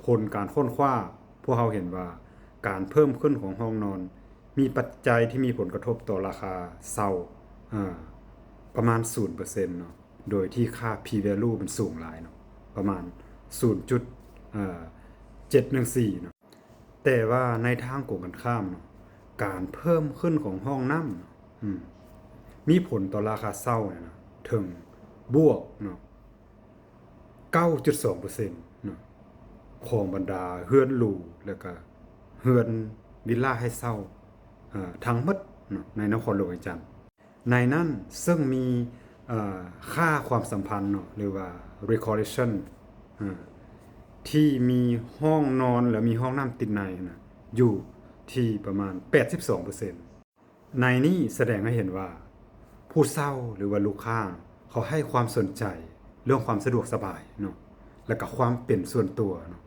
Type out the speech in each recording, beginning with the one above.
ຜົນການຄົ້ນຄວ້າ ພວກເຮົາເຫັນວ່າການເພີ່ມຂຶ້ນຂອງຫ້ອງນອນ ມີປັດໄຈທີ່ມີຜົນກະທົບຕໍ່ລາຄາເຊົ່າ ອາ ປະມານສູນເປີເຊັນເນາະ ໂດຍທີ່ຄ່າ P value ມັນສູງຫຼາຍເນາະ ປະມານສູນຈຸດ ເອີ ເຈັດໜຶ່ງສີ່ເນາະ. ແຕ່ວ່າໃນທາງກົງກັນຂ້າມເນາະ ການເພີ່ມຂຶ້ນຂອງຫ້ອງນ້ຳ ອາ ມີຜົນຕໍ່ລາຄາເຊົ່ານີ້ນະ ເຖິງບວກເນາະ ເກົ້າຈຸດສອງເປີເຊັນເນາະ ຂອງບັນດາເຮືອນຫຼູ ແລະກະເຮືອນວິລລາໃຫ້ເຊົ່າ ເອີ ທັງໝົດເນາະ ໃນນະຄອນຫຼວງວຽງຈັນ. ໃນນັ້ນເຊິ່ງມີ ເອີ ຄ່າຄວາມສຳພັນເນາະ ຫຼືວ່າ recommendation ເອີ ທີ່ມີຫ້ອງນອນ ແລະ ມີຫ້ອງນ້ຳຕິດໃນນະ ຢູ່ທີ່ປະມານແປດສິບສອງເປີເຊັນ. ໃນນີ້ສະແດງໃຫ້ເຫັນວ່າ ຜູ້ເຊົ່າ ຫຼືວ່າລູກຄ້າ ເຂົາໃຫ້ຄວາມສົນໃຈເລື່ອງຄວາມສະດວກສະບາຍເນາະ ແລະກະຄວາມເປັນສ່ວນຕົວເນາະ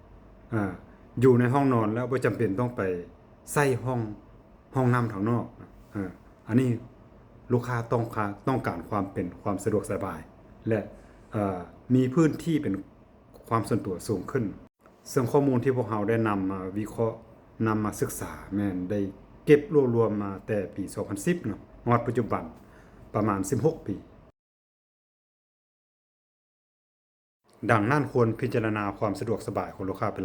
ເອີ ຢູ່ໃນຫ້ອງນອນແລ້ວບໍ່ຈຳເປັນຕ້ອງໄປໃຊ້ຫ້ອງ ຫ້ອງນ້ຳທາງນອກເນາະ ເອີ ອັນນີ້ລູກຄ້າຕ້ອງການ ຕ້ອງການຄວາມເປັນ ຄວາມສະດວກສະບາຍ ແລະ ເອີ ມີພື້ນທີ່ເປັນຄວາມສ່ວນຕົວສູງຂຶ້ນ. ເຊິ່ງຂໍ້ມູນທີ່ພວກເຮົາໄດ້ນຳມາວິເຄາະ ນຳມາສຶກສາ ແມ່ນໄດ້ເກັບລວບລວມມາແຕ່ປີສອງພັນສິບເນາະ ຮອດປັດຈຸບັນປະມານສິບຫົກປີ. ດັ່ງນັ້ນຄວນພິຈາລະນາຄວາມສະດວກສະບາຍຂອງລູກຄ້າເປັນ